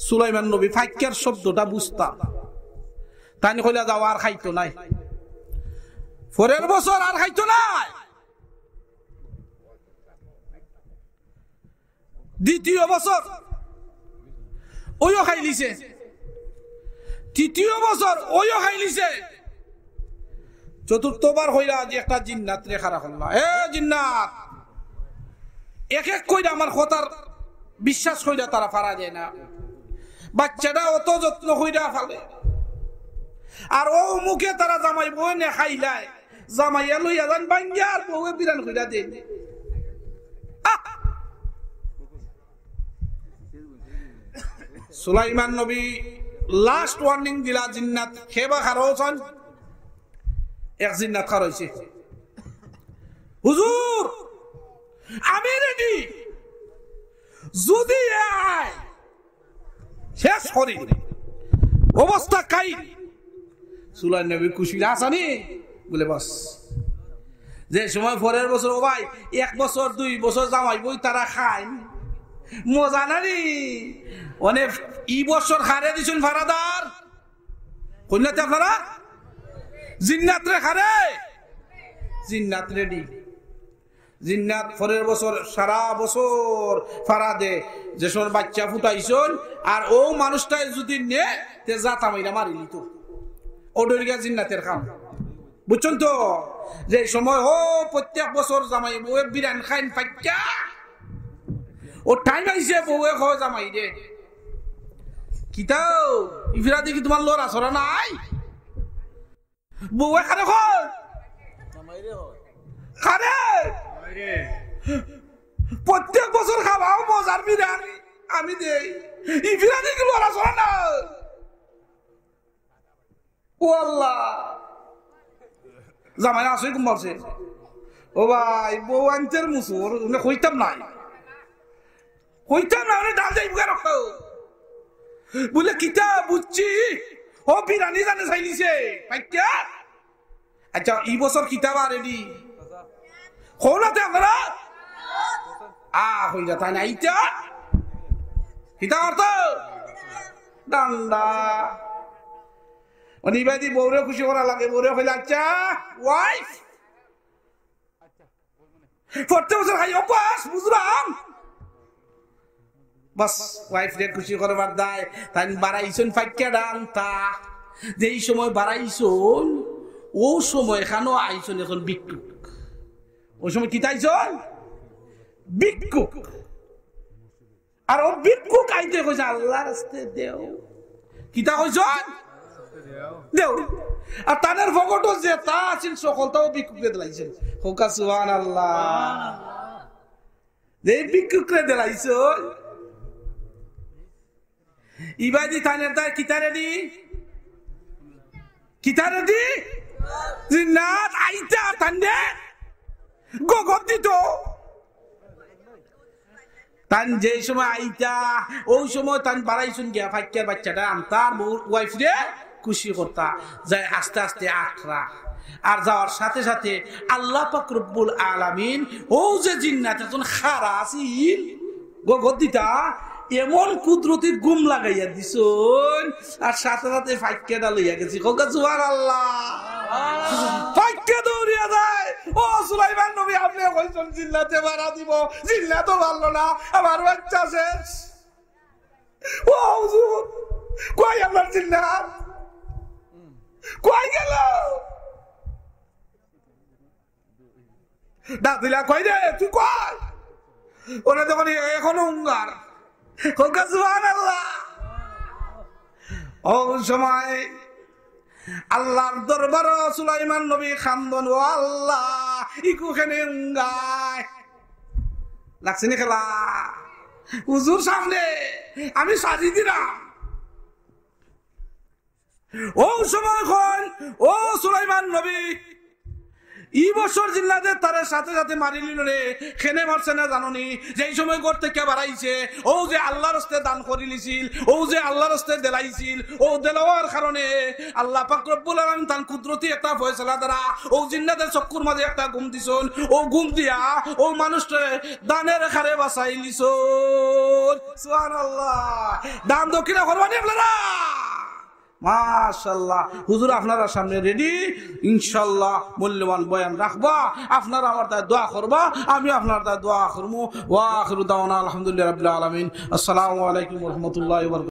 সুলাইমান নবী ফাইক্কার শব্দটা বুঝতা। তাইন কইলা, যাও, আর খাইতো নায়। পরের বছর আর খাইতো নায়। দ্বিতীয় বছর ওইও খাইলিছে, তৃতীয় বছর ওইও খাইলিছে। চতুর্থবার কইলা যে একটা জিন্নাতরে খাড়া করলা, এ জিন্নাত, এক এক কইরা আমার কথার বিশ্বাস কইরা তারা ফারা যায় না। বাচ্চাটা অত যত্ন কইরা ফালে, আর অউ মুখে তারা জামাই বউ নে খাইলায়, জামাইয়ে লইয়া যাইন ভাঙ্গিয়া আর বউয়ে বিরান কইরা দেইন। আহ! সুলাইমান নবী last warning দিলা, জিন্নাত খেবা খারো চান। এক জিন্নাত খারইছে, হুজুর, আমি রেডি, যদি এ আয়, শেষ করি, অবস্থা কাই। সুলাইমান নবী খুশি আছানি? বলে, বাস। যে সময় পরের বছর, ও ভাই, এক বছর, দুই বছর জামাই বউ তারা খাইন, মজা না নি? মানে, ই বছর খারে দিছইন ফারাদার, কইলা তে আপনারা? জিন্নাতরে খারে, জিন্নাত রেডি। জিন্নাত পরের বছর সারা বছর ফারা দে, যে সময় বাচ্চা ফুটাইছইন, আর অউ মানুষটায় যদি নে, তে জাতা মাইরা মারিলিতো। ও ডরিগা জিন্নাতের কাম। বুঝছইন তো? যে সময় ও প্রত্যেক বছর জামাই বউয়ে বিরান খাইন ফাইক্কা, ও টাইম আইছে, বউয়ে কয় জামাইরে, কিতাও, ইফিরা দেখি তোমার লড়াচড়া নাই? বউয়ে কারে কয়? কারে? প্রত্যেক বছর খাওয়াও মজার বিরানি আমি দেই। ইফিরা দেখি লড়াচড়া না। ও আল্লাহ। জামাই আসই ঘুম পারছে। ও ভাই, বউ আনতের মুসুর, উনি কইতাম নাই। কইতাম না, উনি ডাল যাইব গা রক্ত। বলে, কিতা বুঝছি? ও বিরানি জানে চাইলিছে। পাইকা? আচ্ছা, ই বছর কিতা বা রেডি? কও না তে আপনারা? আ, কইরা তাই না, ইটা? কিতা অর্থ? ডান্ডা। মানে, ইবাদি বউরে খুশি করা লাগে, বউরে কইলা, আচ্ছা, ওয়াইফ, প্রত্যেক বছর খাই অভ্যাস, বুঝলাম। বাস, ওয়াইফ রে খুশি করবার দায়, তাই বাড়াইছইন ফাইক্কা ডান্ডা। যেই সময় বাড়াইছইন, ও সময় খানো আইছইন এখন বিট্টুক। ওই সময় কিতা আইছইন? ভিক্ষুক। আর ও ভিক্ষুক আইতে কইছে, "আল্লার রাস্তে দেও।" কিতা কইছইন? দেও। আর তানর পকেটো যেতা আছিল, হকলতাউ ভিক্ষুকরে দিলাইছইন। কউক্কা সুবহানাল্লাহ। যে ভিক্ষুকরে দিলাইছইন, ইবাদি তানর দায় কিতারে দি? কিতারে দি? জিন্নাত আইতা তানরে গগত দিত। তান যেই সময় আইতা, ওই সময় তান বাড়াইছইন গিয়া, ফাইক্কার বাচ্চাটা আনতা, আর বউর ওয়াইফরে খুশি করতা। যায় আস্তে আস্তে আটরা, আর যাওয়ার সাথে সাথে আল্লাহ পাক রব্বুল আলামিন, ও যে জিন্নাত একজন খাড়া আছিল, গগত দিতা, এমন কুদরতি ঘুম লাগাইয়া দিছইন, আর সাথে সাথে ফাইক্কাটা লইয়া গেছে। কউক্কা সুবহানাল্লাহ। ফাইক্কা দৌড়িয়া যায়, "ও সুলাইমান নবী, আপনে কইছইন জিন্নাতে বাড়া দিব, জিন্নাতও বাড়লো না, আমার বাচ্চা শেষ। ও হুজুর, কই আমার জিন্নাত? কই গেল?" ডাক দিলা, "কই রে, তুই কই?" ওরা তখন এখনো হুঙ্গার। কউক্কা সুবহানাল্লাহ। ও সময় আল্লার দরবারো সুলাইমান নবী কান্দন, "ও আল্লাহ, ইগু কেনে হুঙ্গায়?" লাগছে নি খেলা? হুজুর সামনে, আমি সাজি দিলাম। ও সময় কইন, "ও সুলাইমান নবী, ই বছর জিন্নাতে তারে সাথে সাথে মারিলিলো রে।" কেনে মারছে না জানো নি? যেই সময় ঘর থাকি বাড়াইছে, ও যে আল্লার রাস্তে দান করিলিছিল, ও যে আল্লার রাস্তে দিলাইছিল, ও দিলাওয়ার কারণে আল্লাহ পাক রব্বুল আলামিন তান কুদরতি একটা ফয়সালা দ্বারা ও জিন্নাতের চক্ষুর মাঝে একটা ঘুম দিছইন, ও ঘুম দিয়া ও মানুষটারে দানের কারে বাঁচাইলিছইন। সুবহানাল্লাহ। দান দক্ষিণা করবা নি আপনারা? মাশাআল্লাহ, হুজুর আপনারার সামনে রেডি, ইনশাআল্লাহ মূল্যবান বয়ান রাখবা। আপনারা আমার দায় দোয়া করবা, আমি আপনার দায় দোয়া করমু। ওয়া আখিরু দাওয়ানা আলহামদুলিল্লাহি রাব্বিল আলামিন। আসসালামু আলাইকুম ওয়া রাহমাতুল্লাহি ওয়া বারাকাতুহু।